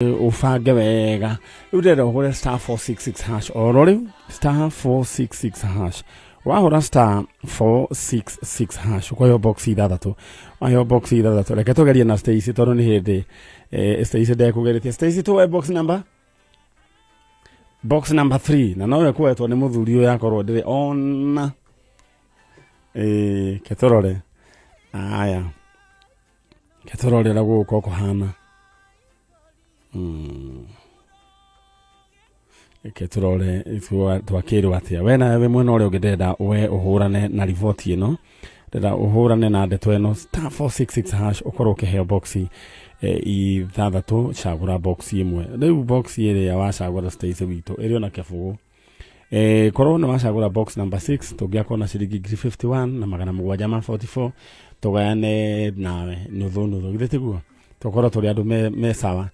Ũbange wega. Rĩu ndĩrenda ũhũre *466 hash oro rĩu, *466 hash. Wahũra *466 hash, ũkũheo box ithathatũ. Waheo box ithathatũ, reke tũgerie na Stacy tondũ nĩ hĩndĩ Stacy ndekũgeretie. Stacy, tũwe box number, box number 3, na nowe kwetwo nĩ mũthuri ũyũ akorwo ndĩrĩ ona ke tũrore. Aya, ke tũrore ũrĩa gũgũkorwo kũhana. Reke tũrore twakĩrwo atĩa. We nawe wĩ mwena ũrĩa ũngĩ, ndĩrenda we ũhũrane na riboti ĩno, ndĩrenda ũhũrane na ndeto ĩno, *466 hash, ũkorwo ũkĩheo boxi ithathatũ. Cagũra box ĩmwe. Rĩu box ĩrĩa wacagũra, Stacy witũ, ĩrĩ ona kĩbũgũ. Korwo nĩ wacagũra box number 6, tũngĩakorwo na ciringi 51,744, tũgayane nawe nuthu nuthu. Githĩ tiguo tũkorwo tũrĩ andũ me sawa?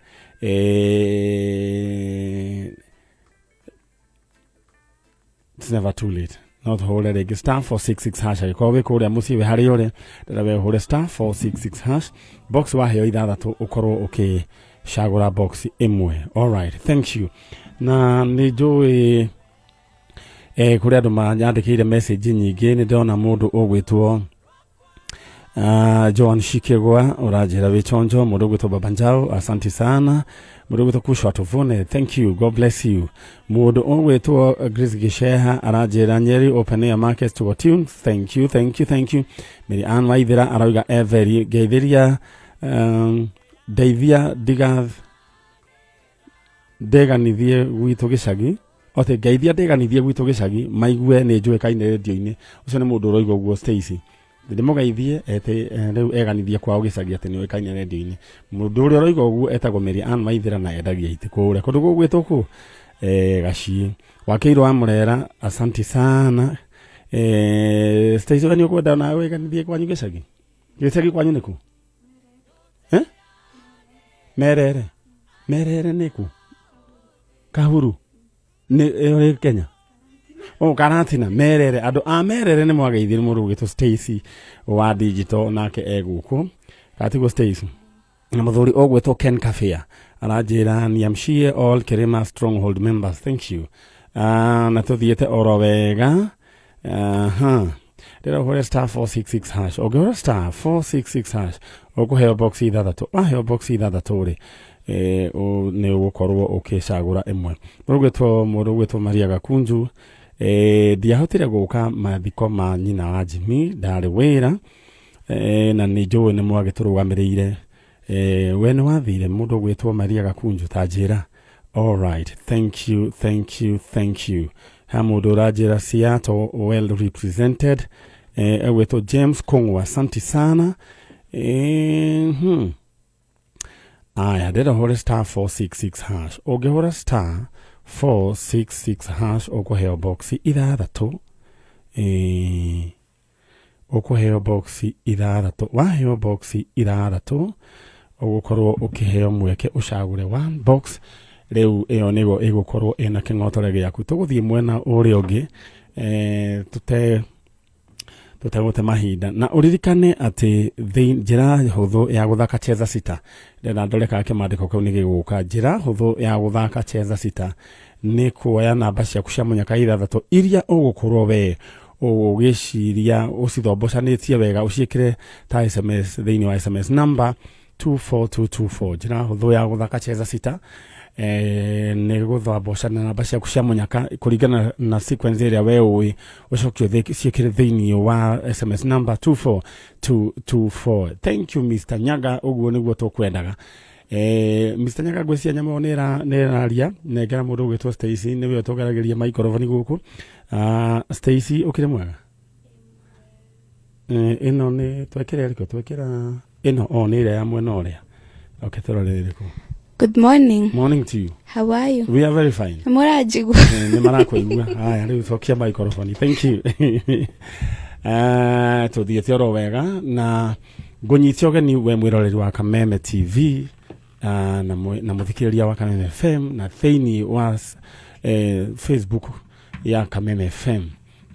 It's never too late, no tũhũre rĩngĩ *466 hash. Angĩkorwo wĩ kũrĩa mũciĩ, wĩ harĩa ũrĩ, ndĩrenda we ũhũre *466 hash. Box waheo ithathatũ, ũkorwo ũkĩcagũra box ĩmwe. Alright, thank you. Na nĩ njũĩ kũrĩ andũ manyandĩkĩire message nyingĩ. Nĩ ndĩrona mũndũ ũgwĩtwo Joan Shikegwa, ũranjĩra wĩ chonjo. Mũndũ ũgwĩtwo Baba Njao, asante sana. Mũndũ ũgwĩtwo Kushwa Tuvune, thank you, God bless you. Mũndũ ũgwĩtwo Grace Gisheha aranjĩra Nyeri Open Air Market to tune. Thank you, thank you, thank you. Mary Ann Waithera arauga Every ngeithĩria, ndeithia ndiga ndeganithie gwitũ gĩcagi ote, ngeithia ndeganithie gwitũ gĩcagi maigue nĩ njũĩkaine rĩndio-inĩ. Ũcio nĩ mũndũ ũroiga ũguo, Stacy, ndĩmũgeithie ete rĩu eganithie kwao gĩcagi atĩ nĩ ũĩkaine rĩndio-inĩ. Mũndũ ũrĩa ũroiga ũguo etagwo Mary Ann Waithera na endagia itĩ kũrĩa kũndũ gũgwĩtwo kũ Gaciĩ. Wakĩirwo wa Mũrera, asanti sana. Stacy, we nĩ ũkwenda nawe wĩganithie kwanyu gĩcagi? Gĩcagi kwanyu nĩ kũ? Eh? Merere. Merere nĩ kũ? Kahuru nĩ ĩyo ĩ Kenya? O Karatina. Merere, andũ a Merere nĩ mwageithire mũndũ ũgwĩtwo Stacy wa digital, nake e gũkũ katiguo Stacy. Na mũthuri ũgwĩtwo Ken Kafia aranjĩra niamshie all Kirima Stronghold members. Thank you. Na tũthiĩte oro wega. Aha, rĩrĩa ũhũre *466 hash, ũngĩhũra *466 hash, ũkũheo box ithathatũ. Waheo box ithathatũ rĩ, nĩ ũgũkorwo ũkĩcagũra ĩmwe. Mũndũ ũgwĩtwo Maria Gakunju, ndiahotire gũka mathiko ma nyina wa Jimmy, ndarĩ wĩra, na nĩ njũĩ nĩ mwagĩtũrũgamĩrĩire. We nĩ wathire, mũndũ ũgwĩtwo Maria Gakunju, ta njĩra. Alright, thank you, thank you, thank you. Ha mũndũ ũranjĩra Seattle well represented, egwĩtwo James Kongwa, asante sana. Aya, ndĩrenda ũhũre *466 hash. Ũngĩhũra *466 hash, ũkũheo box ithathatũ. Ũkũheo box ithathatũ. Waheo box ithathatũ, ũgũkorwo ũkĩheo mweke ũcagũre one box. Rĩu ĩyo nĩguo ĩgũkorwo ĩna kĩng'otore gĩaku. Tũgũthiĩ mwena ũrĩa ũngĩ, tũte tũtegũte mahinda, na ũririkane atĩ njĩra hũthũ ya gũthaka Cheza Sita, ndĩrenda ndore kana kĩmandĩko kĩu nĩ gĩgũka. Njĩra hũthũ ya gũthaka Cheza Sita nĩ kuoya namba ciaku cia mũnyaka ithathatũ iria ũgũkorwo we ũgĩciria ũcithombocanĩtie wega, ũciĩkĩre ta SMS thĩinĩ wa SMS number 24224. Njĩra hũthũ ya gũthaka Cheza Sita nĩ gũthambocana namba ciaku cia mũnyaka kũringana na sequence ĩrĩa we ũĩ, ũcoke ciĩkĩre thĩinĩ wa SMS number 24224. Thank you, Mr Nyaga, ũguo nĩguo tũkwendaga. Mr Nyaga, ngwĩciria nyamũ ĩyo nĩ ĩraria. Nengera mũndũ ũgwĩtwo Stacy, nĩwe ũtũgeragĩria microphone gũkũ. Stacy, ũkĩrĩ mwega? Ĩno nĩ twekĩra ĩrĩkũ? Twekĩra ĩno o nĩ ĩrĩa ya mwena ũrĩa. Okay, tũrore ĩrĩkũ. Good morning. Morning to you. How are you? We are very fine. Mũranjigua? Nĩ marakũigua. Haya, rĩu cokia microphone. Thank you. Tũthiĩte oro wega na ngũnyite ũgeni we mwĩroreri wa Kameme TV na mũthikĩrĩria wa Kameme FM na thĩinĩ wa Facebook ya Kameme FM.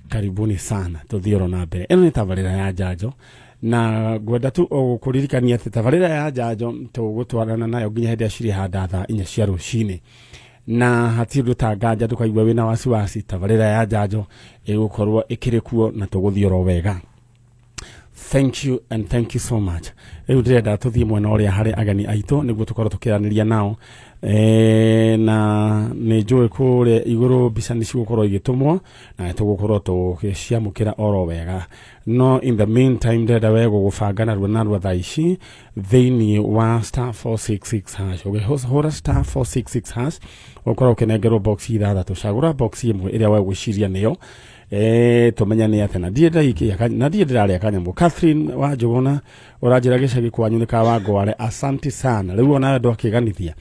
Karibuni sana, tũthiĩ oro na mbere. Ĩno nĩ tabarĩra ya njanjo. Na ngwenda tu o gũkũririkania atĩ tabarĩra ya njanjo tũgũtwarana nayo nginya hĩndĩ ĩrĩa cirĩhanda thaa 4 cia rũcinĩ, na hatirĩ ũndũ ta nganja ndũkaigua wĩna wasiwasi. Tabarĩra ya njanjo ĩgũkorwo ĩkĩrĩ kuo na tũgũthiĩ oro wega. Thank you and thank you so much. Rĩu ndĩrenda tũthiĩ mwena ũrĩa harĩ ageni aitũ nĩguo tũkorwo tũkĩaranĩria nao. Na nĩ njũĩ kũrĩa igũrũ mbica nĩ cigũkorwo igĩtũmwo na nĩ tũgũkorwo tũgĩciamũkĩra oro wega, no in the meantime ndĩrenda we gũgũbanga narua narua thaa ici thĩinĩ wa star 466 hash. Ũgĩhũra star 466 hash ũkorwo ũkĩnengerwo box ithathatũ, cagũra box ĩmwe ĩrĩa we ũgwĩciria nĩyo. Tũmenya nĩ atĩa na ndirĩ ndaikia na ndirĩ ndĩrarĩa kanyamũ. Catherine wa Njũgũna ũranjĩra gĩcagi kwanyu nĩ ka Wangware, asanti sana. Rĩu onawe ndwakĩganithia,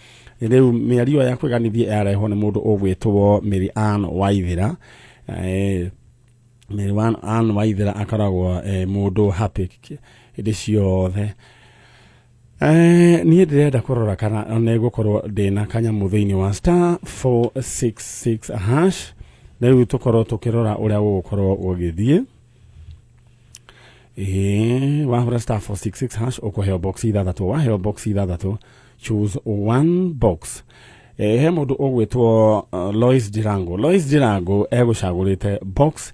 rĩu mĩario ya kwĩganithia yarehwo nĩ mũndũ ũgwĩtwo Mary Ann Waithera. Mary Ann Waithera akoragwo mũndũ happy hĩndĩ ciothe. Niĩ ndĩrenda kũrora kana nĩ gũkorwo ndĩna kanyamũ thĩinĩ wa star 466 hash. Rĩu tũkorwo tũkĩrora ũrĩa gũgũkorwo gũgĩthiĩ. Ĩĩ, wahũra star 466 hash ũkũheo box ithathatũ, waheo box ithathatũ choose one box. He mũndũ ũgwĩtwo Lois Ndirango. Lois Ndirango egũcagũrĩte box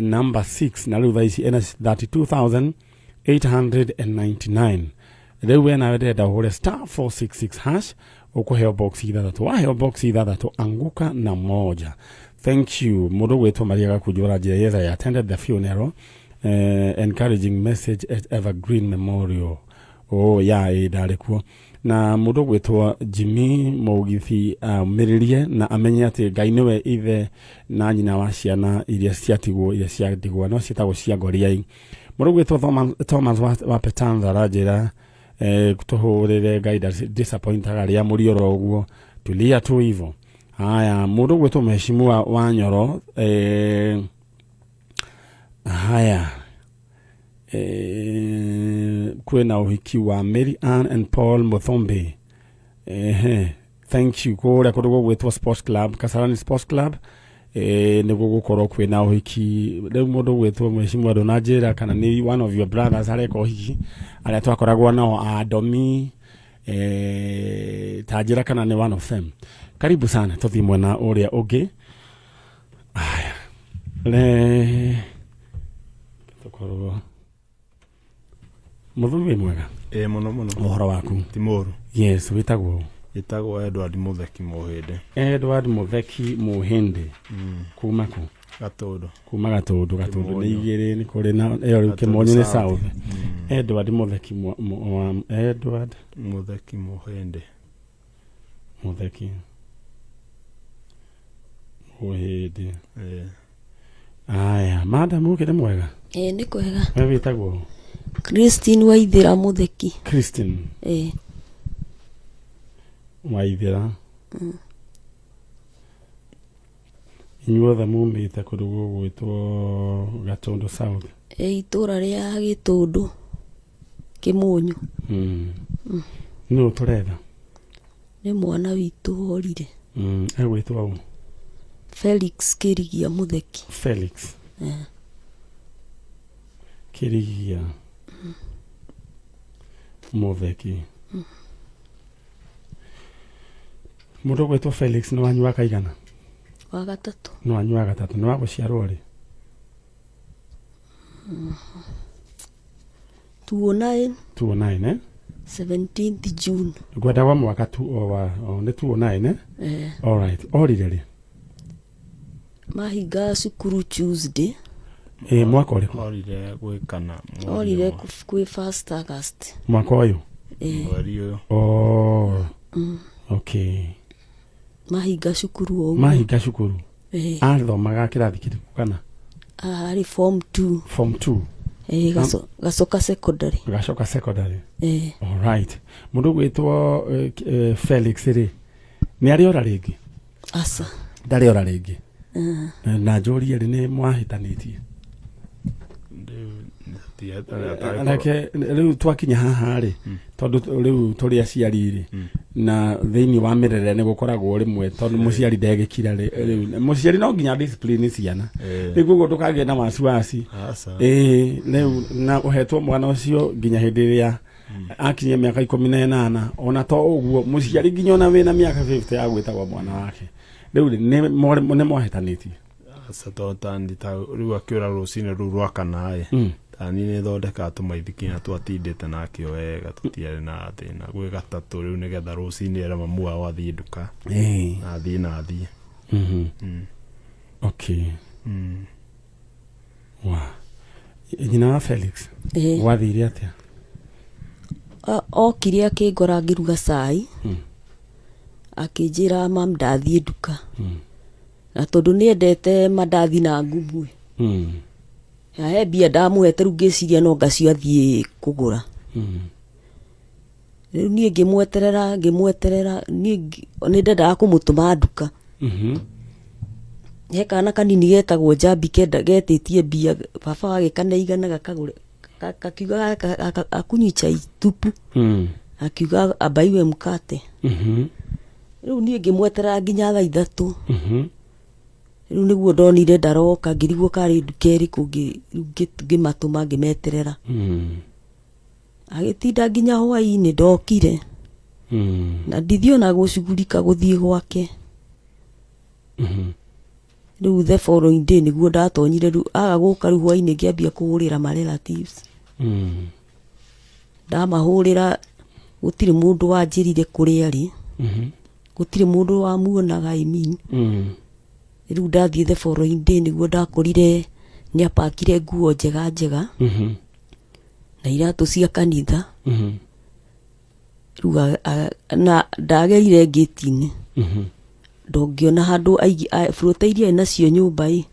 number 6 na rĩu thaa ici ena 32,899. Rĩu we nawe ndĩrenda ũhũre star 466 hash ũkũheo box ithathatũ, waheo box ithathatũ anguka na moja. Thank you. Mũndũ ũgwĩtwo Maria Gakunjo ũranjĩra, "Yes, I attended the funeral, encouraging message at Evergreen Memorial." Oh ya, ĩ ndarĩ kuo. Na mũndũ ũgwĩtwo Jimmy Mũgithi amĩrĩrie na amenye atĩ Ngai nĩwe ithe na nyina wa ciana iria ciatigwo, iria ciatigwo no ciĩtagwo cia ngoriai. Mũndũ ũgwĩtwo Thomas wa Petanza aranjĩra tũhũrĩre Ngai disappointaga rĩa mũrioro ũguo, tulia tu hivo. Haya, mũndũ ũgwĩtwo Mheshimiwa wa Nyoro, haya, kwĩna ũhiki wa Mary Ann and Paul Muthombe. Ehe, thank you. Kũrĩa kũndũ gũgwĩtwo Sports Club, Kasarani Sports Club, nĩguo gũkorwo kwĩna ũhiki. Rĩu mũndũ ũgwĩtwo Mheshimiwa ndũnanjĩra kana nĩ one of your brothers areka ũhiki, arĩa twakoragwo nao a Domi, ta njĩra kana nĩ one of them. Karibu sana. Tũthiĩ mwena ũrĩa ũngĩ. Aya, le tũkorwo mũthuri wĩ mwega? Ĩ, mũno mũno. Ũhoro waku? Ti mũru. Yes, wĩtagwo? Ĩtagwo Edward Mũtheki Mũhĩndĩ. Edward Mũtheki Mũhĩndĩ, kuma kũ? Gatũndũ. Kuma Gatũndũ. Gatũndũ nĩ Kĩmonyo. igĩrĩ, nĩ kũrĩ na ĩyo rĩu. Gatũndũ Kĩmonyo nĩ South. South. Edward Mũtheki Edward Mũtheki Mũhĩndĩ. Mũtheki Mũhĩndĩ. Ĩ. Aya, madam, ũkĩrĩ mwega? Ĩ, nĩ kwega. We wĩtagwo? Christine Waithĩra Mũtheki. Christine. Ĩ. Waithĩra. Inyuothe mumĩte kũndũ gũgwĩtwo Gatũndũ South? Ĩ, itũra rĩa Gĩtũndũ, Kĩmũnyũ. Nũ tũretha? Nĩ mwana witũ worire. Egwĩtwo ũ? Felix Kĩrigia Mũtheki. Felix Kĩrigia Mũtheki. Mũndũ ũgwĩtwo Felix nĩ wanyu wa kaigana? Wa gatatũ. Nĩ wanyu wa gatatũ. Nĩ wa gũciarwo rĩ? 209. 209, eh? 17th June. Ngwenda wa mwaka tu o wa o nĩ 209, eh? Eh. Alright, orire rĩ? Mahinga cukuru Tuesday. Ĩ, mwaka ũrĩkũ? Orire gwĩkana mweri Orire ũmwe. kwĩ 1st August. Mwaka ũyũ? Ĩ. Mweri ũyũ. Oh, okay. Mahinga cukuru o ũguo. Mahinga cukuru. Ĩ. Athomaga kĩrathi kĩrĩkũ kana? Arĩ form 2. Form 2. Ĩ, Gacoka Secondary. Gacoka Secondary. Ĩ. Alright, mũndũ ũgwĩtwo Felix rĩ, nĩ arĩ ora rĩngĩ? Aca. Ndarĩ ora rĩngĩ. Na njũrie rĩ, nĩ mwahĩtanĩtie? Rĩu Reke rĩu twakinya haha rĩ, tondũ rĩu tũrĩ aciari rĩ, na thĩinĩ wa mĩrerere nĩ gũkoragwo rĩmwe, tondũ mũciari ndegĩkira rĩ, rĩu mũciari no nginya discipline ciana, rĩu koguo ndũkagĩe na wasiwasi. Aca. Ĩĩ, rĩu na ũhetwo mwana ũcio nginya hĩndĩ ĩrĩa akinyia mĩaka 18. Ona to ũguo, mũciari nginya ona wĩna mĩaka 50 agwĩtagwo mwana wake. Rĩu rĩ, nĩ mwahetanĩtie? Aca, tondũ tani ta rĩu akĩũra rũcinĩ rũu rwa kana ĩ, tani nĩ thondekaga tũmaithiki na twatindĩte nake wega, tũtiarĩ na thĩna. Gwĩ gatatũ rĩu nĩgetha rũcinĩ ere mamu wao athiĩ nduka na athiĩ na athiĩ. Okay. Wa nyina wa Felix, Ĩĩ. gwathire atĩa? Okire akĩngora ngĩruga cai. Akĩnjĩra, "Mam, ndathiĩ nduka." Na tondũ nĩ endete mandathi na ngumu ĩ, na he mbia ndamũhete, rĩu ngĩciria no ngacio athiĩ kũgũra. Rĩu niĩ ngĩmweterera, ngĩmweterera, niĩ nĩ ndendaga kũmũtũma nduka. He kana kanini getagwo Njambi kenda getĩtie mbia, baba wagĩkane igana gakagũre, kakiuga akunywi chai tupu. Akiuga abaiwe mkate. Rĩu niĩ ngĩmweterera nginya thaa 3. Rĩu nĩguo ndonire ndaroka, ngĩrigwo karĩ nduka ĩrĩkũ, rĩu ngĩmatũma, ngĩmeterera. Agĩtinda nginya hwainĩ ndokire. Na ndithiĩ ona gũcugurika gũthiĩ gwake. Rĩu the following day nĩguo ndatonyire, rĩu aga gũka, rĩu hwainĩ ngĩambia kũhũrĩra ma relatives. Ndamahũrĩra, gũtirĩ mũndũ wanjĩrire kũrĩa arĩ. Gũtirĩ mũndũ wamuonaga, I mean. Rĩu ndathiĩ the following day nĩguo ndakorire nĩ apakire nguo njega njega na iratũ cia kanitha. Rĩu na ndagerire ngĩti-inĩ, ndongĩona handũ burũta iria arĩ nacio nyũmba ĩ.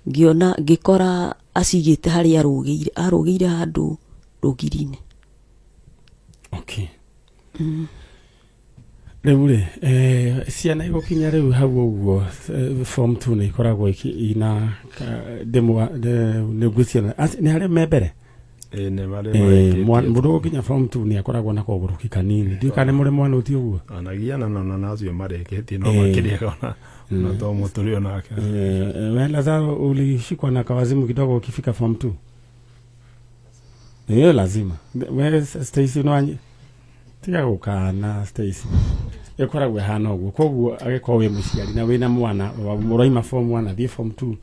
Ngĩona, ngĩkora acigĩte harĩa arũgĩire, arũgĩire handũ rũgiri-inĩ. Okay, rĩu rĩ, ciana igũkinya rĩu hau ũguo, form 2 nĩ ikoragwo ina ndĩmwa nĩ ngwĩciria nĩ harĩa me mbere. Ĩĩ, nĩ marĩ Eh, marĩkĩtie. Mũndũ gũkinya form 2 nĩ akoragwo na kogũrũki kanini, ndiũ kana nĩ mũrĩ mwana ũti ũguo. Anagiana na nacio marĩkĩtie no makĩrĩaga ona to mũtũrĩ onake. We Lazaro, ulishikwa na kawazimu kidogo ukifika form 2? Hiyo lazima. We Stacy, no tiga gũkana Stacy, ĩkoragwo ĩhana ũguo. Koguo agĩkorwo wĩ mũciari na wĩna mwana ũraima form 1 athiĩ form 2,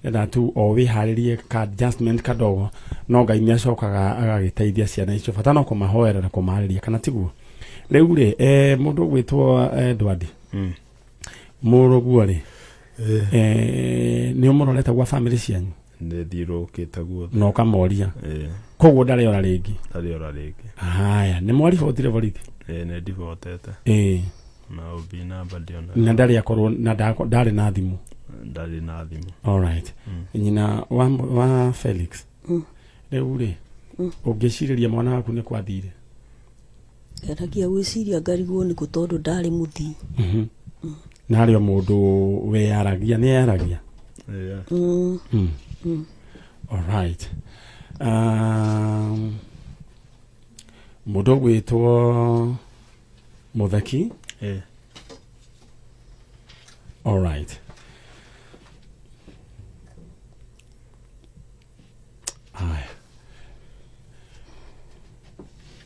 enda tu o wĩharĩrie ka adjustment kadogo, no Ngai nĩ acokaga agagĩteithia ciana icio. Bata no kũmahoera na kũmarĩria, kana tiguo? Rĩu rĩ, mũndũ ũgwĩtwo Edward, mũrũguo rĩ, nĩ ũmũrorete gwa family cianyu? Nĩ thiũrũrũkĩte guothe. Na ũkamoria? Ĩĩ. Koguo ndarĩ ora rĩngĩ? Ndarĩ ora rĩngĩ. Haya, nĩ mwaribotire borithi? Ĩĩ, nĩ ndibotete. Na OB namba ndionaga. Na ndarĩ akorwo na ndarĩ na thimũ? Ndarĩ na thimũ. Alright. Nyina wa Felix, rĩu rĩ, ũngĩcirĩria mwana waku nĩ kwathire? Ngeragia gwĩciria ngarigwo nĩkũ tondũ ndarĩ mũthii. Na harĩ o mũndũ weyaragia, nĩ eyaragia? Ĩĩ. Alright. Mũndũ ũgwĩtwo Mũtheki. Ĩĩ. Alright. Haya.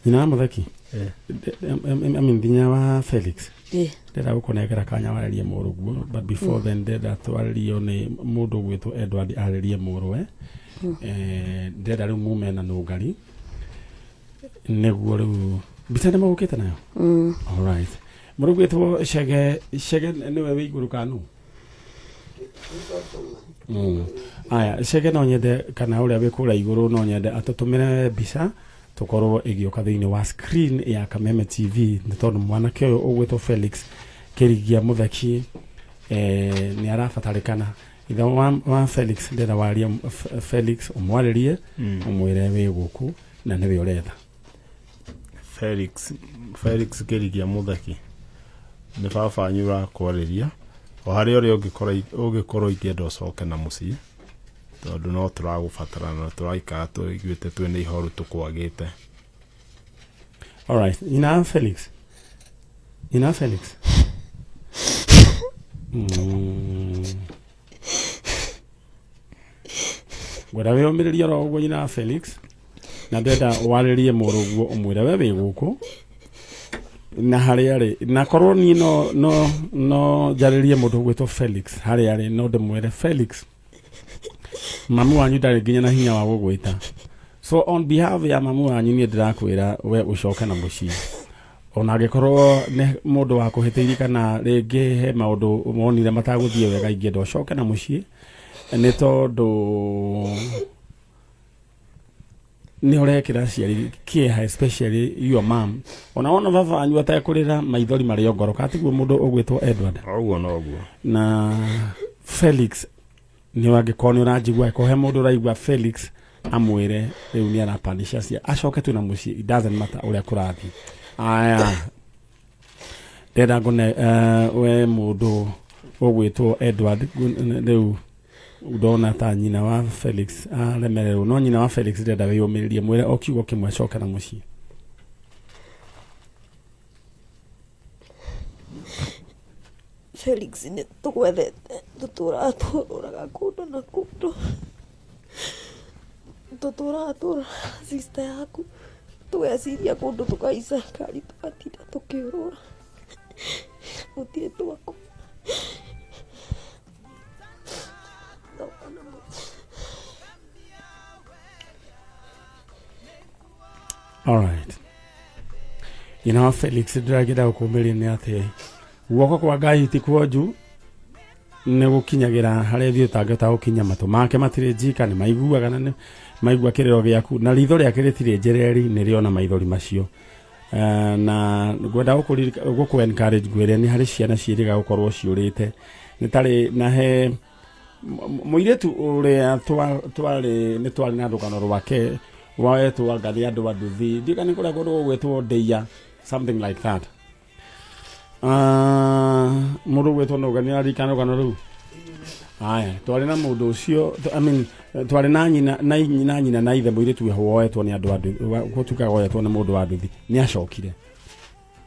Nyina wa Mũtheki. I mean, nginya wa Felix. Ndĩrenda gũkũnengera kanya warĩrie mũrũguo, but before then ndĩrenda twarĩrio nĩ mũndũ ũgwĩtwo Edward arĩrie mũrũwe. Ndĩrenda rĩu mume na nũngari nĩguo rĩu mbica nĩ mũgũkĩte nayo. Alright. Mũndũ ũgwĩtwo Chege, Chege nĩwe wĩ igũrũ kana nũ? Aya, Chege, no nyende kana ũrĩa wĩ kũrĩa igũrũ, no nyende atũtũmĩre mbica tũkorwo ĩgĩũka thĩinĩ wa screen ya Kameme TV, nĩ tondũ mwanake ũyũ ũgwĩtwo Felix Kĩrigia Mũtheki nĩ arabatarĩkana. Ithe wa Felix, ndĩrenda warie Felix, ũmwarĩrie, ũmwĩre wĩ gũkũ na nĩwe ũretha. Felix Kĩrigia Mũtheki, nĩ baba wanyu ũrakwarĩria. O harĩa ũrĩa ũngĩkorwo, ũngĩkorwo ingĩenda ũcoke na mũciĩ. Tondũ no tũragũbatara na tũraikara tũiguĩte twĩna ihoru tũkwagĩte. Alright, nyina wa Felix, nyina wa Felix. Ngwenda wĩyũmĩrĩrie oro ũguo nyina wa Felix, na ndĩrenda warĩrie mũrũguo ũmwĩre we wĩ gũkũ na harĩa arĩ, na korwo niĩ no no no njarĩrie mũndũ ũgwĩtwo Felix harĩa arĩ, no ndĩmwĩre Felix, mamu wanyu ndarĩ nginya na hinya wa gũgwĩta, so on behalf ya mamu wanyu niĩ ndĩrakwĩra we ũcoke na mũciĩ, ona angĩkorwo nĩ mũndũ wa kũhĩtĩirie kana rĩngĩ he maũndũ monire matagũthiĩ wega, ingĩenda ũcoke na mũciĩ nĩ tondũ nĩ ũrekĩra aciari kĩeha, especially your mom. Ona wona baba wanyu atekũrĩra, maithori marĩ o ngoro katiguo mũndũ ũgwĩtwo Edward. Ũguo noguo. Na Felix nĩ angĩkorwo nĩ ũranjigua, angĩkorwo he mũndũ ũraigua Felix, amwĩre rĩu nĩ arapanisha cia acoke tu na mũciĩ, it doesn't matter ũrĩa kũrathiĩ. Aya, ndĩrenda ngũne we mũndũ ũgwĩtwo Edward, rĩu ndona ta nyina wa Felix aremererwo, no nyina wa Felix ndĩrenda wĩyũmĩrĩrie, mwĩre o kiugo kĩmwe acoke na mũciĩ. Felix, nĩ tũgwethete, tũtũraga tũrũraga kũndũ na kũndũ, tũtũraga tũrũraga sister yaku, tũgeciria kũndũ, tũkaica ngari, tũgatinda tũkĩũrũra, gũtirĩ twaku. Coka na mũciĩ. Alright. Nyina wa Felix, ndĩragĩenda gũkũmĩria nĩ atĩ guoko kwa Ngai ti kuonju, nĩ gũkinyagĩra harĩa ithuĩ tũtangĩhota gũkinya. Matũ make matirĩ njika, nĩ maiguaga na nĩ maigua kĩrĩro gĩaku, na ritho rĩake rĩtirĩ njereri, nĩ rĩona maithori macio. Na ngwenda gũkũ encourage, ngwĩre nĩ harĩ ciana ciĩrĩga gũkorwo ciũrĩte, nĩ tarĩ na he mũirĩtu ũrĩa twarĩ nĩ twarĩ na rũgano rwake wetwo anga nĩ andũ a nduthi, ndiũĩ kana nĩ kũrĩa kũndũ gũgwĩtwo Ndeia, something like that. Mũndũ ũgwĩtwo nũga nĩ aririkana rũgano rũu. Aya, twarĩ na mũndũ ũcio, I mean, twarĩ na nyina na na nyina na ithe, mũirĩtu weho woetwo nĩ andũ a nduthi, gũtuĩkaga woetwo nĩ mũndũ wa nduthi, nĩ acokire.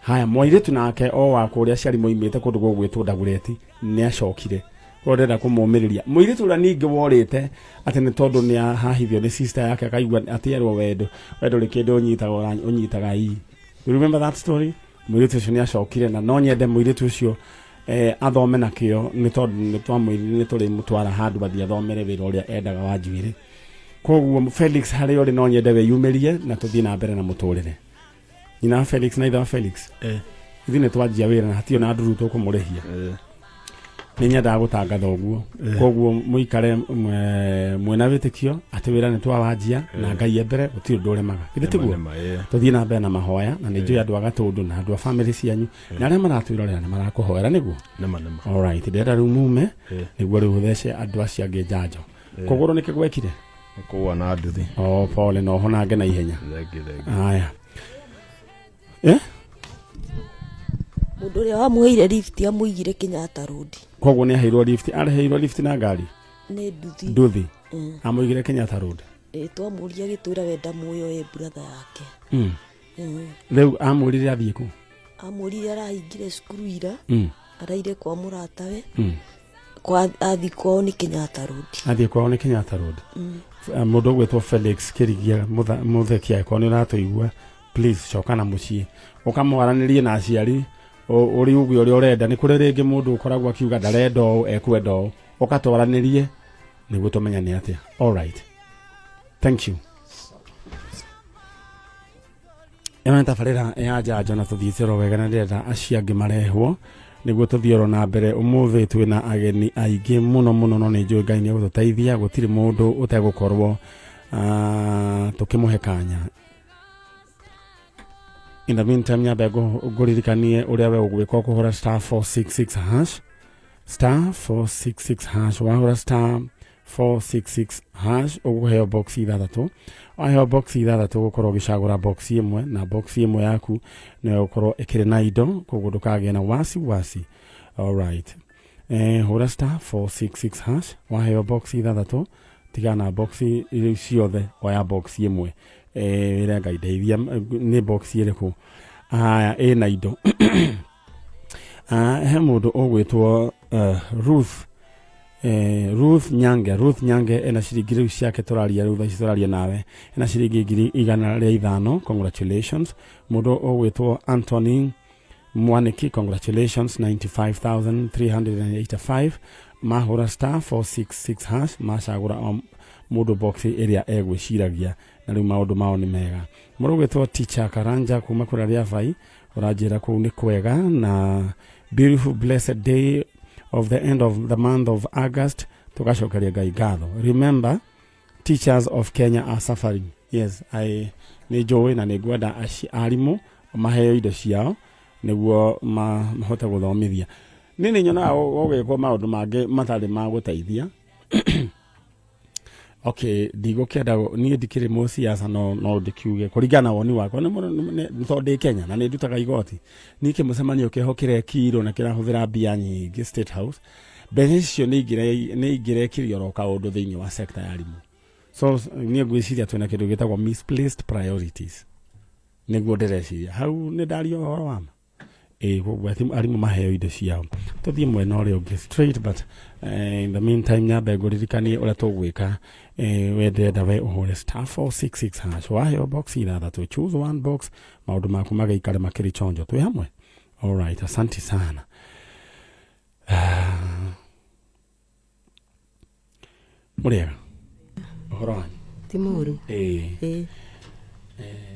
Haya, mũirĩtu nake o wa kũrĩa aciari moimĩte kũndũ gũgwĩtwo Ndagureti nĩ acokire. Koguo ndĩrenda kũmũmĩrĩria mũirĩtu ũrĩa ningĩ worĩte atĩ nĩ tondũ nĩ ahahithio nĩ sister yake, akaigua atĩ erwo wendo wendo rĩ kĩndũ ũnyitaga ũnyitaga ii. You remember that story? Mũirĩtu ũcio nĩ acokire, na no nyende mũirĩtu ũcio athome na kĩo, nĩ tondũ nĩ twamwĩrire nĩ tũrĩmũtwara handũ athiĩ athomere wĩra ũrĩa endaga wa njuĩrĩ. Koguo Felix, harĩa ũrĩ, no nyende wĩyumĩrie na tũthiĩ na mbere na mũtũrĩre. Nyina wa Felix na ithe wa Felix, ithuĩ nĩ twanjia wĩra na hatirĩ na nduru tũkũmũrĩhia. Nĩ nyendaga gũtangatha ũguo. Koguo mũikare mwĩna wĩtĩkio atĩ wĩra nĩ twawanjia na Ngai e mbere, gũtirĩ ũndũ ũremaga, githĩ tiguo? Nĩma, nĩma. Tũthiĩ na mbere na mahoya, na nĩ njũĩ andũ a Gatũndũ na andũ a famĩlĩ cianyu na arĩa maratwĩrorera nĩ marakũhoera nĩguo. Nĩma, nĩma. Alright, ndĩrenda rĩu mume nĩguo rĩu ũthece andũ acio angĩ njanjo. Kũgũrũ nĩkĩ gwekire? Nĩ kũgũa na nduthi. O pole, na ũhonange na ihenya. Thengi, thengi. Aya. Mũndũ ũrĩa wamũheire lift amũigire Kenyatta Road. Koguo nĩ aheirwo lift, areheirwo lift na ngari? Nĩ nduthi. Nduthi. Amũigire Kenyatta Road. Ĩ, twamũria gĩtwĩra wenda muoyo ĩ brother yake. Rĩu amwĩrire athiĩ kũ? Amũrire arahingire cukuru ira. Araire kwa mũratawe. Kwa athi kwao nĩ Kenyatta Road. Athiĩ kwao nĩ Kenyatta Road. Mũndũ ũgwĩtwo Felix Kĩrigia Mũthekia, angĩkorwo nĩ ũratũigua, please coka na mũciĩ, ũkamwaranĩrie na aciari ũrĩ uge ũrĩa ũrenda. Nĩ kũrĩ rĩngĩ mũndũ ũkoragwo akiuga ndarenda ũũ, ekwenda ũũ, ũkatwaranĩrie nĩguo tũmenyane atĩa. Alright, thank you. Ĩno nĩ tabarĩra ya njanjo na tũthiĩte oro wega, na ndĩrenda acio angĩ marehwo nĩguo tũthiĩ oro na mbere. Ũmũthĩ twĩna ageni aingĩ mũno mũno, no nĩ njũĩ Ngai nĩ egũtũteithia, gũtirĩ mũndũ ũtegũkorwo tũkĩmũhe kanya. In the meantime, nyambe ngũririkanie ũrĩa we ũgwĩka. Ũkũhũra *466 hash, *466 hash. Wahũra *466 hash, ũkũheo box ithathatũ. Waheo box ithathatũ, ũgũkorwo ũgĩcagũra box ĩmwe, na box ĩmwe yaku nĩyo ĩgũkorwo ĩkĩrĩ na indo, koguo ndũkagĩe na wasi wasi. Alright, hũra *466 hash, waheo box ithathatũ. Tigana na box rĩu ciothe, oya box ĩmwe. Wĩre Ngai ndeithia, nĩ box ĩrĩkũ? Haya, ĩna indo. He mũndũ ũgwĩtwo Ruth, Ruth Nyange. Ruth Nyange ena ciringi rĩu ciake tũraria rĩu thaa ici tũraria nawe, ena ciringi 105,000. Congratulations. Mũndũ ũgwĩtwo Anthony Mwaniki, congratulations, 95,385. Mahũra star 466 hash, macagũra o mũndũ box ĩrĩa egwĩciragia, na rĩu maũndũ mao nĩ mega. Mũndũ ũgwĩtwo Teacher Karanja kuma kũrĩa Rĩabai, ũranjĩra kũu nĩ kwega na beautiful blessed day of the end of the month of August, tũgacokeria Ngai ngatho. Remember, teachers of Kenya are suffering. Yes, I nĩ njũĩ na nĩ ngwenda arimũ maheo indo ciao nĩguo mahote gũthomithia. Niĩ nĩ nyonaga gũgĩkwo maũndũ mangĩ matarĩ ma gũteithia. Okay, ndigũkĩenda niĩ ndikĩrĩ mũciaca, no ndĩkiuge kũringana na woni wakwa nĩ tondũ ndĩ Kenya na nĩ ndutaga igoti. Niĩ kĩmũcemanio kĩho kĩrekirwo na kĩrahũthĩra mbia nyingĩ State House, mbeca icio nĩ ingĩrekirie oro kaũndũ thĩinĩ wa sector ya arimũ. So niĩ ngwĩciria twĩna kĩndũ gĩtagwo misplaced priorities, nĩguo ndĩreciria hau. Nĩ ndaria ũhoro wa ma. Ĩĩ, koguo arimũ maheo indo ciao, tũthiĩ mwena ũrĩa ũngĩ straight. But in the meantime nyambe ngũririkanie ũrĩa tũgwĩka. We ndĩrenda we ũhũre star 466 hash, waheo box ithathatũ, choose one box, maũndũ maku magaikare makĩrĩ chonjo. Twĩ hamwe. Alright, asante sana. Mũrĩega, ũhoro wanyu? Ti mũru. Ĩĩ. Ĩĩ.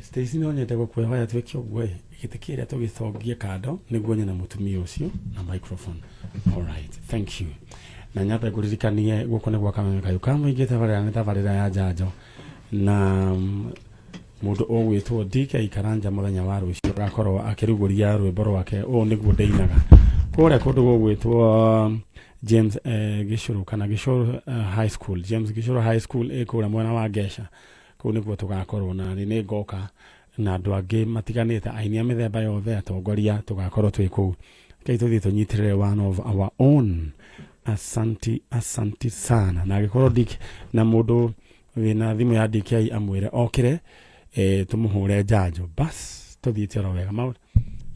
Stacy, no nyende gũkwĩhoya twĩke ũguo ĩ, gĩtĩ kĩrĩa tũgĩcongie kando nĩguo nyone mũtumia ũcio na microphone. Alright, thank you. Na nyambe ngũririkanie gũkũ nĩ gwa Kameme Kayũ ka Mũingĩ, tabarĩra nĩ tabarĩra ya njanjo, na mũndũ ũgwĩtwo DK Karanja mũthenya wa rũciũ agakorwo akĩrugũria rwĩmbo rwake ũũ nĩguo ndĩinaga kũrĩa kũndũ gũgwĩtwo James Gĩcũrũ kana Gĩcũrũ High School. James Gĩcũrũ High School ĩ kũrĩa mwena wa Ngeca. Kũu nĩkuo tũgakorwo, na nĩ ngoka na andũ angĩ matiganĩte, aini a mĩthemba yothe, atongoria, tũgakorwo twĩ kũu. Rekei tũthiĩ tũnyitĩrĩre one of our own. Asanti, asanti sana. Na angĩkorwo Dick na mũndũ wĩna thimũ ya DK amwĩre okĩre, tũmũhũre njanjo, bas tũthiĩte oro wega. Maũndũ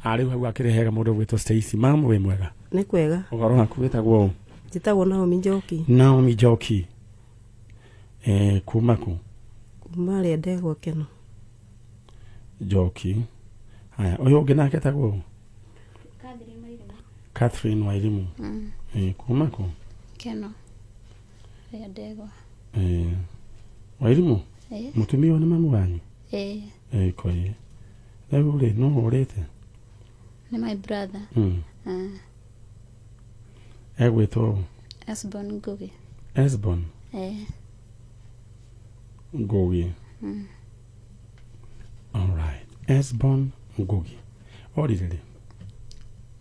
arĩu hau akĩrĩ hega. Mũndũ ũgwĩtwo Stacy, mam, wĩ mwega? Nĩ kwega. Ũhoro waku, wĩtagwo ũ? Njĩtagwo Naomi Njoki. Naomi Njoki, kuma kũ? Kuma rĩa ndegwa keno. Njoki. Haya, ũyũ ũngĩ nake etagwo ũ? Catherine Wairimu. Kuma kũ? Keno rĩa ndegwa. Wairimu. Ĩĩ. Mũtumia ũyũ nĩ mamu wanyu? Ĩĩ. Koĩ rĩu rĩ, no ũrĩte? Nĩ my brother. Ah. Egwĩtwo ũ? Esbon Ngugi. Esbon Ĩĩ. Ngugi. Alright, Esbon Ngugi orire rĩ?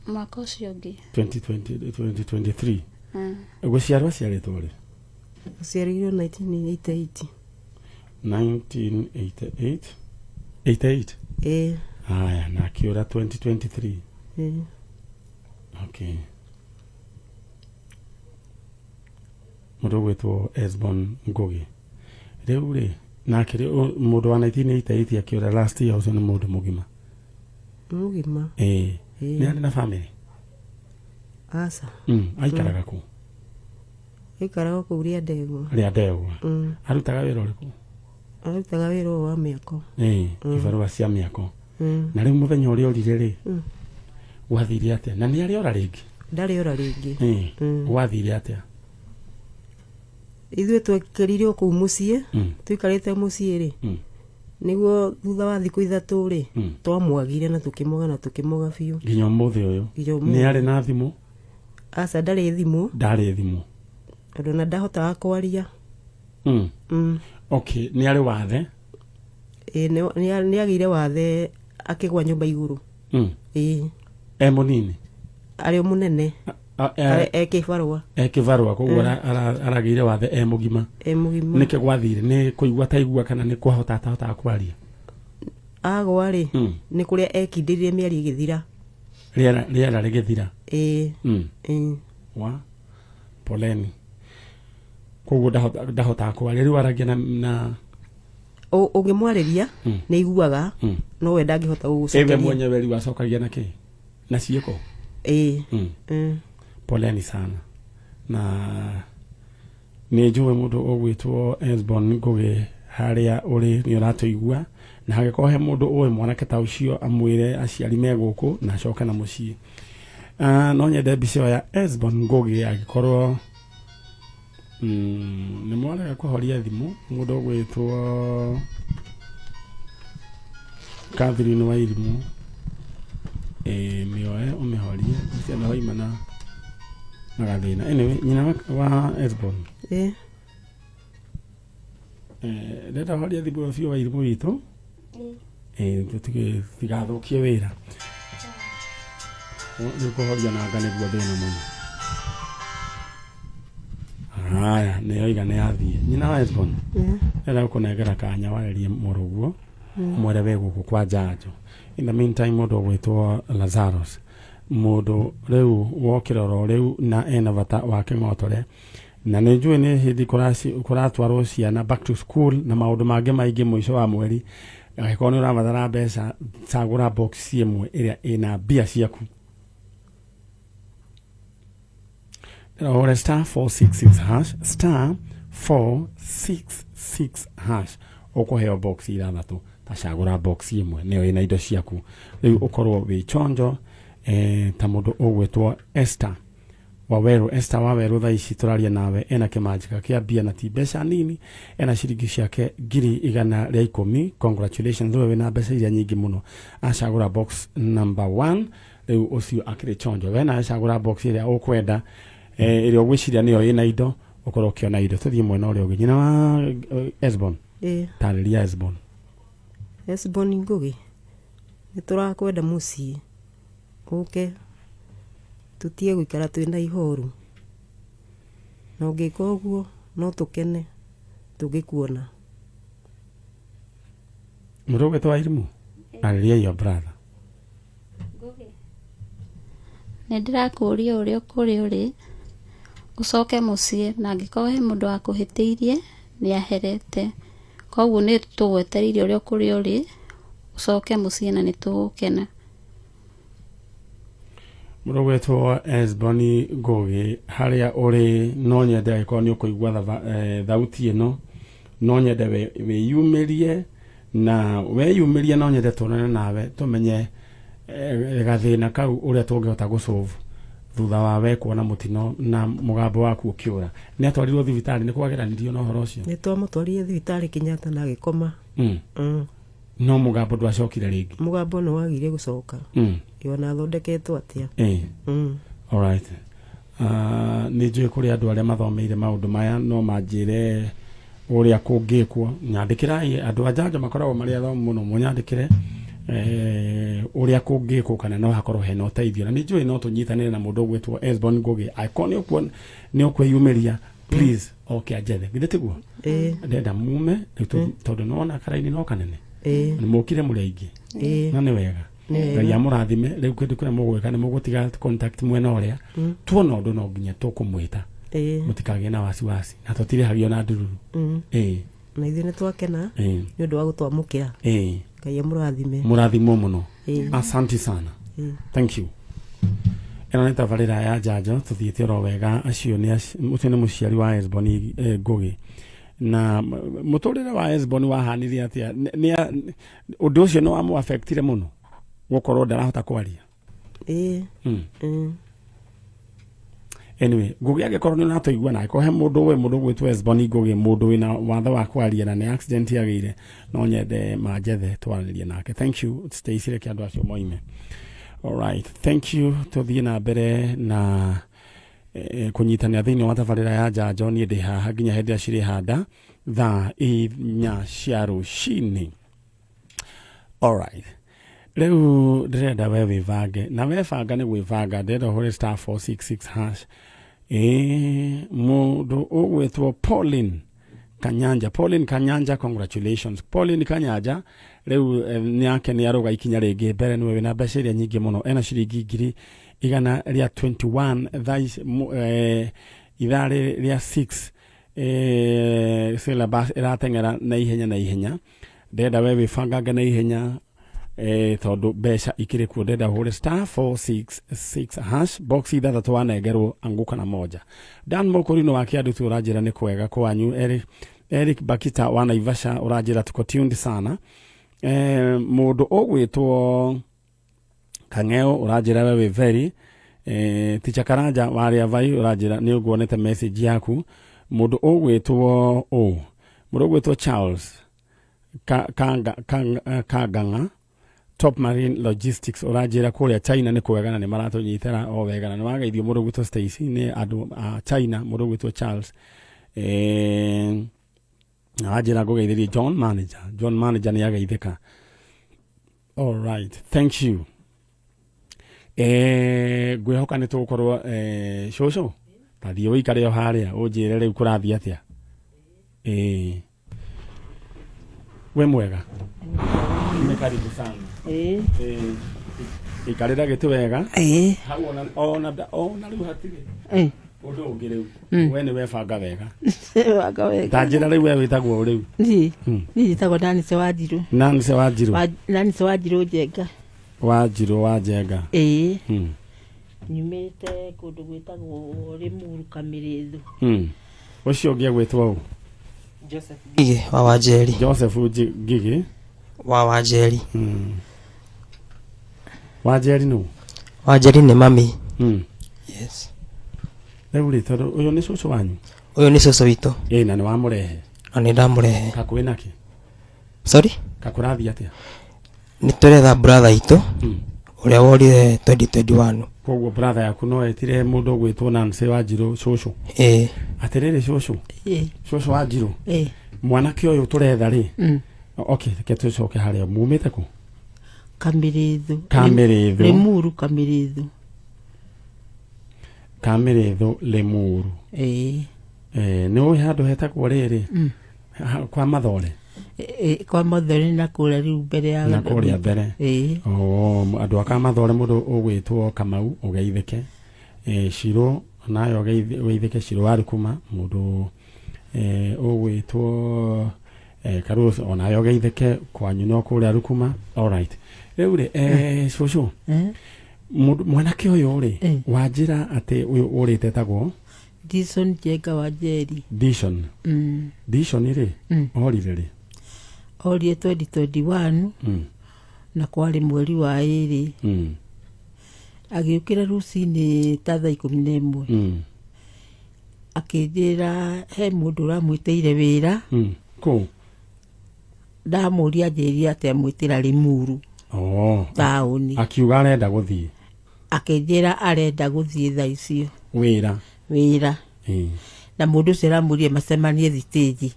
Mwaka ũcio ũngĩ. 2020, 2023. Ah. Gũciarwo aciarĩtwo rĩ? Aciarĩirwo 1988. 1988, 88? Ĩĩ. Haya, na akĩũra 2023? Ĩĩ. Okay, mũndũ ũgwĩtwo Esbon Ngugi rĩu rĩ, nake rĩ, mũndũ wa 1988 akĩũra last year, ũcio nĩ mũndũ mũgima? Mũgima. Ĩĩ. Ĩĩ. Nĩ arĩ na family? Aca. Aikaraga kũ? Aikaraga kũu rĩa ndegwa. Rĩa ndegwa. Arutaga wĩra ũrĩkũ? Arutaga wĩra ũyũ wa mĩako. Ĩĩ, ibarũa cia mĩako. Na rĩu mũthenya ũrĩa orire rĩ, gwathire atĩa? Na nĩ arĩ ora rĩngĩ? Ndarĩ ora rĩngĩ. Ĩĩ. Gwathire atĩa? Ithuĩ twekĩrire o kũu mũciĩ. Tũikarĩte mũciĩ rĩ, nĩguo thutha wa thikũ 3 rĩ, twamwagire na tũkĩmwaga na tũkĩmwaga biũ. Nginya ũmũthĩ ũyũ? Nginya ũmũthĩ. Nĩ arĩ na thimũ? Aca, ndarĩ thimũ. Ndarĩ thimũ. Tondũ na ndahotaga kwaria. Okay, nĩ arĩ wathe? Ĩĩ, nĩ agĩire wathe akĩgwa nyũmba igũrũ. Ĩĩ. E mũnini? Arĩ o mũnene. E kĩbarũa. E kĩbarũa, koguo aragĩire wathe e mũgima? E mũgima. Nĩkĩ gwathire? Nĩ kũigua taigua kana nĩ kwahota atahotaga kwaria? Agwa rĩ, nĩ kũrĩa ekindĩrire mĩario ĩgĩthira. Rĩera rĩgĩthira? Ĩĩ. Ĩĩ. Wa poleni. Koguo ndahotaga kwaria rĩu, aragia na Ũngĩmwarĩria nĩ aiguaga, no we ndangĩhota ewe gũgũcokeria. Mwenyewe rĩu acokagia na kĩ? Na ciĩko? Ĩĩ. Poleni sana, na nĩ njũĩ mũndũ ũgwĩtwo Esbon Ngũgĩ harĩa ũrĩ nĩ ũratũigua, na hangĩkorwo he mũndũ ũĩ mwanake ta ũcio, amwĩre aciari me gũkũ na acoke na mũciĩ. No nyende mbica ĩyo ya Esbon Ngũgĩ angĩkorwo nĩ mwarega kũhoria thimũ. Mũndũ ũgwĩtwo Catherine Wairimũ, ĩĩ, mĩoe ũmĩhorie ciana hoima na gathĩna. Anyway, nyina wa Esbon, Ĩĩ. Ndenda horia thimũ ĩyo biũ, Wairimũ witũ. Ĩĩ, tigathũkie wĩra rĩu kũhoria nanga nĩguo thĩna mũno. Haya, nĩ yoiga nĩ yathiĩ. Nyina wa Esbon, ndenda gũkũnengera kanya warĩrie mũrũguo, mwere we gũkũ kwa njanjo. In the meantime, mũndũ ũgwĩtwo Lazarus, mũndũ rĩu wokĩra oro rĩu na ena bata wa kĩng'otore, na nĩ njũĩ nĩ hĩndĩ kũratwarwo ciana back to school na maũndũ mangĩ maingĩ mũico wa mweri. Angĩkorwo nĩ ũrabatara mbeca, cagũra box ĩmwe ĩrĩa ĩna mbia ciaku. Ũhũre star 466 hash, star 466 hash, ũkũheo box ithathatũ. Ta cagũra box ĩmwe nĩyo ĩna indo ciaku, rĩu ũkorwo wĩ chonjo, ta mũndũ ũgwĩtwo Esther Waweru. Esther Waweru thaa ici tũraria nawe ena kĩmanjĩka kĩa mbia, na ti mbeca nini, ena ciringi ciake 110,000. Congratulations, we wĩna mbeca iria nyingĩ mũno. Acagũra box number 1, rĩu ũcio akĩrĩ chonjo. We nawe cagũra box ĩrĩa ũkwenda, ĩrĩa ũgwĩciria nĩyo ĩna indo, ũkorwo ũkĩona indo. Tũthiĩ mwena ũrĩa ũngĩ. Nyina wa Esbon, Ĩĩ. tarĩria Esbon. Esbon Ngũgĩ, nĩ tũrakwenda mũciĩ, ũke tũtige gũikara twĩna ihoru, na ũngĩka ũguo no tũkene tũngĩkuona. Mũndũ ũgwĩtwo Wairimũ, arĩria your brother. Nĩ ndĩrakũria ũrĩa kũrĩ ũrĩ ũcoke mũciĩ, na angĩkorwo he mũndũ wakũhĩtĩirie nĩ aherete. Koguo nĩ tũgwetereire ũrĩa kũrĩ ũrĩ ũcoke mũciĩ, na nĩ tũgũkena. Mũndũ ũgwĩtwo Esboni Ngũgĩ harĩa ũrĩ, no nyende angĩkorwo nĩ ũkũigua thauti ĩno, no nyende wĩyumĩrie, na weyumĩria no nyende tuonane nawe, tũmenye gathĩna kau ũrĩa tũngĩhota gũsolve thutha wa we kuona mũtino na mũgambo waku ũkĩũra. Nĩ atwarirwo thibitarĩ? Nĩ kwageranirio na ũhoro ũcio? Nĩ twamũtwarire thibitarĩ Kenyatta na agĩkoma. No mũgambo ndwacokire rĩngĩ? Mũgambo nĩ wagire gũcoka, ona athondeketwo atĩa. Alright. Nĩ njũĩ kũrĩ andũ arĩa mathomeire maũndũ maya, no manjĩre ũrĩa kũngĩkwo. Nyandĩkĩrai, andũ a njanjo makoragwo marĩ athomu mũno, mũnyandĩkĩre ũrĩa kũngĩkwo kana no hakorwo hena ũteithio. Na nĩ njũĩ no tũnyitanĩre na mũndũ ũgwĩtwo Esbon Ngũgĩ. Angĩkorwo nĩ ũkwĩyumĩria, please oke anjethe. Githĩ tiguo? Ĩĩ. Ndenda mume rĩu tondũ nĩwona karaini no kanene. Ĩĩ. Nĩ mũkire mũrĩ aingĩ. Ĩĩ. Na nĩ wega. Nĩ wega. Ngai amũrathime. Rĩu kĩndũ kĩrĩa mũgwĩka nĩ mũgũtiga contact mwena ũrĩa tuona ũndũ no nginya tũkũmwĩta. Mũtikagĩe na wasiwasi, na tũtirĩhagio na ndururu. Ĩĩ. Na ithuĩ nĩ twakena nĩ ũndũ wa gũtwamũkĩra. Ngai amũrathime. Mũrathimwo mũno. Ĩĩ. Asante sana. Ĩĩ. Thank you. Ĩno nĩ tabarĩra ya njanjo, tũthiĩte oro wega. Acio nĩ ũcio nĩ mũciari wa Esboni Ngũgĩ. Na mũtũrĩre wa Esboni wahanire atĩa? Ũndũ ũcio nĩ wamũ-affectire mũno, gũkorwo ndarahota kwaria? Ĩĩ. Anyway, Ngũgĩ, angĩkorwo nĩ ũratũigua na angĩkorwo he mũndũ ũĩ mũndũ ũgwĩtwo Esboni Ngũgĩ, mũndũ wĩna wathe wa kwaria na nĩ accident yagĩire, no nyende manjethe twaranĩrie nake. Thank you, Stacy. Reke andũ acio moime. Alright, thank you. Tũthiĩ na mbere na kũnyitanĩra thĩinĩ wa tabarĩra ya njanjo. Niĩ ndĩ haha nginya hĩndĩ ĩrĩa cirĩhanda thaa 4 cia rũcinĩ. Alright, rĩu ndĩrenda we wĩbange, na webanga nĩ gwĩbanga. Ndĩrenda ũhũre star 466 hash. Ĩĩ, mũndũ ũgwĩtwo Pauline Kanyanja, Pauline Kanyanja, congratulations, Pauline Kanyanja. Rĩu nĩ yake nĩ arũga ikinya rĩngĩ mbere, nĩwe wĩna mbeca iria nyingĩ mũno, ena ciringi 121,000 thaa ici, ithaa rĩrĩ rĩa 6. Syllabus ĩrateng'era na ihenya na ihenya. Ndenda we wĩbangange na ihenya tondũ mbeca ikĩrĩ kuo. Ndenda ũhũre star 466 hash, box ithathatũ wanengerwo, anguka na moja. Dan Mũkũrinũ wa Kĩandutu ũranjĩra nĩ kwega kwanyu. Eric Bakita wa Naivasha ũranjĩra tuko tuned sana. Mũndũ ũgwĩtwo Kang'eo ũranjĩra we wĩ very Ticha Karanja wa Vai ũranjĩra nĩ ũguonete message yaku. Mũndũ ũgwĩtwo ũ mũndũ ũgwĩtwo Charles Kangang'a Top Marine Logistics ũranjĩra kũrĩa China nĩ kwega na nĩ maratũnyitĩra o wega, na nĩ wageithio mũndũ ũgwĩtwo Stacy nĩ andũ a China. Mũndũ ũgwĩtwo Charles na wanjĩra ngũgeithĩrie John Manager. John Manager nĩ ageithĩka. All right, thank you. Ngwĩhoka nĩ tũgũkorwo cũcũ ta thiĩ ũikare o harĩa ũnjĩre rĩu kũrathiĩ atĩa. We mwega, nĩ karibu sana. Ikarĩra gĩtĩ wega. Hau ona rĩu hatirĩ ũndũ ũngĩ rĩu. We nĩ webanga wega. Wanga wega. Ta njĩra rĩu, we wĩtagwo ũ rĩu? Niĩ niĩ njĩtagwo Nancy Wanjirũ. Nancy Wanjirũ. Nancy Wanjirũ Njenga. Wanjirũ wa Njenga. Ĩĩ. Nyumĩte kũndũ gwĩtagwo Rĩmuru, Kamĩrĩthũ. Ũcio ũngĩ agwĩtwo ũ? Joseph Ngigĩ wa Wanjeri. Joseph Ngigĩ wa Wanjeri. Wanjeri nũ? Wanjeri nĩ mami. Yes. Rĩu rĩ, tondũ ũyũ nĩ cũcũ wanyu? Ũyũ nĩ cũcũ witũ. Ĩ, na nĩ wamũrehe? Na nĩ ndamũrehe. Kakwĩ nakĩ? Sorry? Kakũrathiĩ atĩa? Nĩ tũretha brother itũ ũrĩa worire 2021. Koguo brother yaku no etire mũndũ ũgwĩtwo Nancy Wanjirũ cũcũ? Ĩĩ. Atĩrĩrĩ cũcũ, Ĩĩ. cũcũ Wanjirũ, Ĩĩ. mwanake ũyũ tũretha rĩ, okay, reke tũcoke harĩa mumĩte kũ? Kamĩrĩthũ. Kamĩrĩthũ. Rĩmuru, Kamĩrĩthũ. Kamĩrĩthũ, Limuru. Ĩĩ. Nĩ ũĩ handũ hetagwo rĩrĩ kwa Mathore? Ĩ, kwa Mathore na kũrĩa rĩu mbere ya Na kũrĩa mbere. Ĩĩ. Oh, andũ a Kamathore, mũndũ ũgwĩtwo Kamau ũgeithĩke. Shiro nayo ũgeithĩke, Shiro wa Rukuma. Mũndũ ũgwĩtwo Karũs onayo ũgeithĩke, kwanyu no kũrĩa Rukuma. Alright, rĩu rĩ, cũcũ, mũndũ mwanake ũyũ rĩ, wanjĩra atĩ ũyũ ũrĩte etagwo? Dison Njenga wa Njeri. Dishon. Dishon rĩ, orire rĩ? Orire 2021 na kwarĩ mweri wa 2. Agĩũkĩra rũcinĩ ta thaa 11, akĩnjĩra he mũndũ ũramwĩtĩire wĩra. Kũ? Ndamũria anjĩrire atĩ amwĩtĩra Rĩmuru, Oh. taũni. Akiuga arenda gũthiĩ? Akĩnjĩra arenda gũthiĩ thaa icio. Wĩra. Wĩra. Na mũndũ ũcio aramũrire macemanie thitĩnji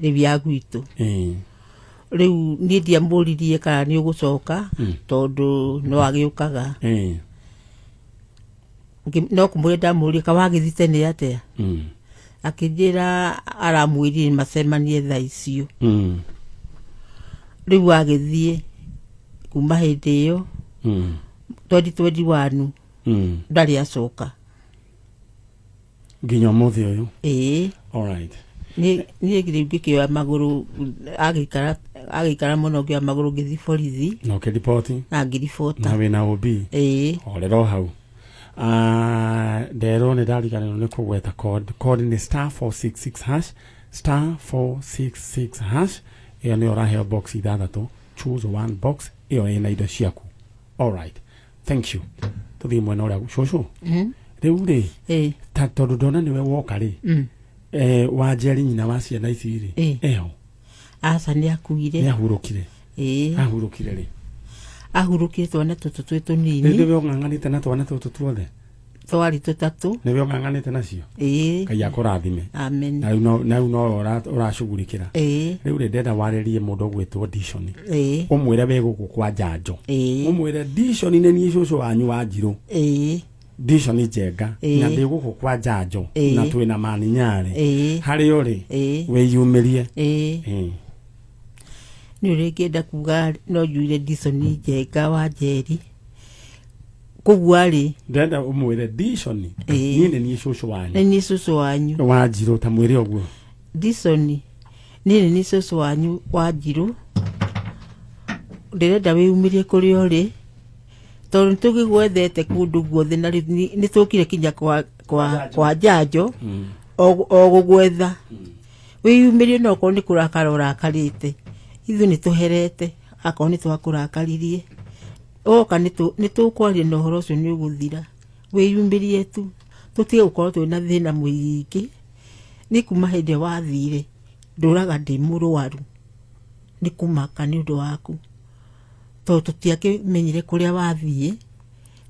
rĩu ya gwitũ. Rĩu niĩ ndiamũririe kana nĩ ũgũcoka, tondũ no agĩũkaga. No kũmũria ndamũria ka wagĩthiĩ tene atĩa. Akĩnjĩra aramwĩrire macemanie thaa icio. Rĩu agĩthiĩ kuma hĩndĩ ĩyo 2021, ndarĩ acoka. Nginya ũmũthĩ ũyũ? Ĩĩ. Alright. Niĩ rĩu ngĩkĩoya magũrũ, agĩikara mũno, ngĩoya magũrũ ngĩthiĩ borithi. Na ũkĩriboti? Na ngĩribota. Na wĩna OB? Ĩĩ. Horera o hau. Ah, nderwo nĩ ndariganĩrwo nĩ kũgweta code. Code nĩ star 466 hash, star 466 hash. Ĩyo nĩyo ũraheo box ithathatũ, choose one box ĩyo ĩna indo ciaku. Alright, thank you. Tũthiĩ mwena ũrĩa cũcũ. Rĩu rĩ, ta tondũ ndona nĩwe woka rĩ, Wanjeri nyina wa ciana ici rĩ, eho? Aca, nĩ akuire. Nĩ ahurũkire? Ĩĩ. Ahurũkire rĩ? Ahurũkire twana tũtũ twĩ Rĩu tũnini. nĩwe ũng'ang'anĩte na twana tũtũ tuothe? Twarĩ tũtatũ. Nĩwe ũng'ang'anĩte nacio? Ĩĩ. Ngai akũrathime. Amen. Na rĩu no ũracugurikĩra. Ĩĩ. Rĩu rĩ, ndenda warĩrie mũndũ ũgwĩtwo Dishoni. Ĩĩ. Ũmwĩre wĩ gũkũ kwa njanjo. Ĩĩ. Ũmwĩre Dishoni nĩ niĩ cũcũ wanyu wa Njirũ. Ĩĩ. Dishoni Njenga. Ĩĩ. Na ndĩ gũkũ kwa njanjo. Ĩĩ. Na twĩna maninyarĩ. Ĩĩ. Harĩa ũrĩ, Ĩĩ. wĩyumĩrie. Ĩĩ. Ĩĩ. Nĩ ũrĩa ingĩenda kuga, no njuire Dison Njenga wa Njeri. Koguo rĩ, Ndĩrenda ũmwĩre Dishon, niĩ nĩ niĩ cũcũ wanyu. Nĩ niĩ cũcũ wanyu. Wanjirũ, ta mwĩre ũguo. Dishon, niĩ nĩ niĩ cũcũ wanyu Wanjirũ. Ndĩrenda wĩyumĩrie kũrĩa ũrĩ, tondũ nĩ tũgĩgwethete kũndũ guothe, na rĩu nĩ tũkire kinya kwa njanjo o gũgwetha. Wĩyumĩrie, no okorwo nĩ kũrakara ũrakarĩte, ithuĩ nĩ tũherete. Akorwo nĩ twakũrakaririe, woka nĩ tũkwaria na ũhoro ũcio nĩ ũgũthira. Wĩyumĩrie tu, tũtige gũkorwo twĩna thĩna mũingĩ. Nĩ kuma hĩndĩ ĩyo wathire, ndũraga ndĩ mũrwaru nĩ kũmaka nĩ ũndũ waku, tondũ tũtiakĩmenyire kũrĩa wathiĩ,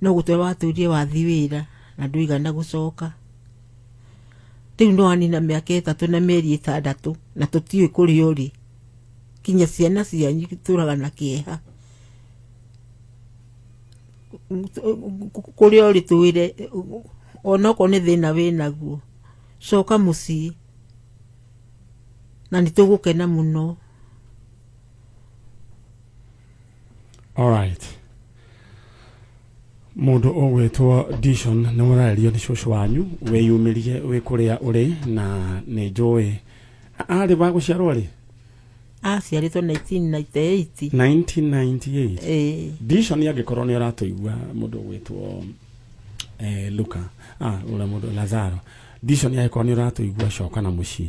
no gũtwĩra watwĩrire wathiĩ wĩra na ndũigana gũcoka. Rĩu no anina mĩaka 3 na mĩeri 6 na tũtiũĩ kũrĩa ũrĩ. Kinya ciana cianyu itũraga na kĩeha. Kũrĩa ũrĩ twĩre, onokorwo nĩ thĩna wĩnaguo, coka mũciĩ na nĩ tũgũkena mũno. Alright, mũndũ ũgwĩtwo Dishon, nĩ mũrarerio nĩ cũcũ wanyu. Wĩyumĩrie wĩ kũrĩa ũrĩ, na nĩ njũĩ arĩ wa gũciarwo rĩ? Aciarĩtwo 1998. 1998. Ĩĩ. Dishon, angĩkorwo nĩ ũratũigua, mũndũ ũgwĩtwo Luka, ũrĩa mũndũ Lazaro, Dishon, angĩkorwo nĩ ũratũigua, coka na mũciĩ.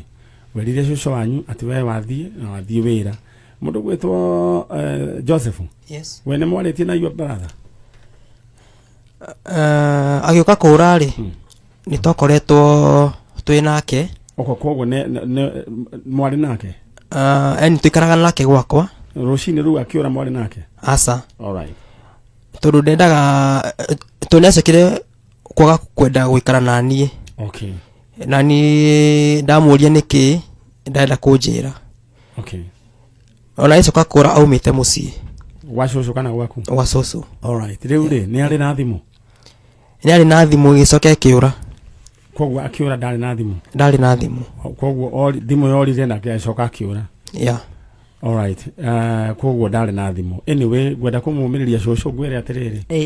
Werire cũcũ wanyu atĩ we wathiĩ na wathiĩ wĩra. Mũndũ ũgwĩtwo Joseph. Yes. We nĩ mwarĩtie na your brother? Agĩũka kũra rĩ, nĩ twakoretwo twĩ nake. Oko koguo nĩ mwarĩ nake? Eni tũikaraga nake gwakwa. Rũcinĩ rũu akĩũra mwarĩ nake? Aca. Alright. Tondũ ndendaga, tondũ nĩacokire kwaga kwenda gũikara na niĩ. Na niĩ ndamũria nĩkĩ, ndarenda kũnjĩra. Ona agĩcoka kũra aumĩte mũciĩ. Gwa cũcũ kana gwaku? Gwa cũcũ. Alright, rĩu rĩ, nĩ arĩ na thimũ? Nĩ arĩ na thimũ, ĩgĩcoka ĩkĩũra. Koguo akĩũra ndarĩ na thimũ? Ndarĩ na thimũ. Koguo thimũ yorire nake agĩcoka akĩũra? Yeah. Alright, koguo ndarĩ na thimũ. Anyway, ngwenda kũmũmĩrĩria cũcũ, ngwĩre atĩrĩrĩ.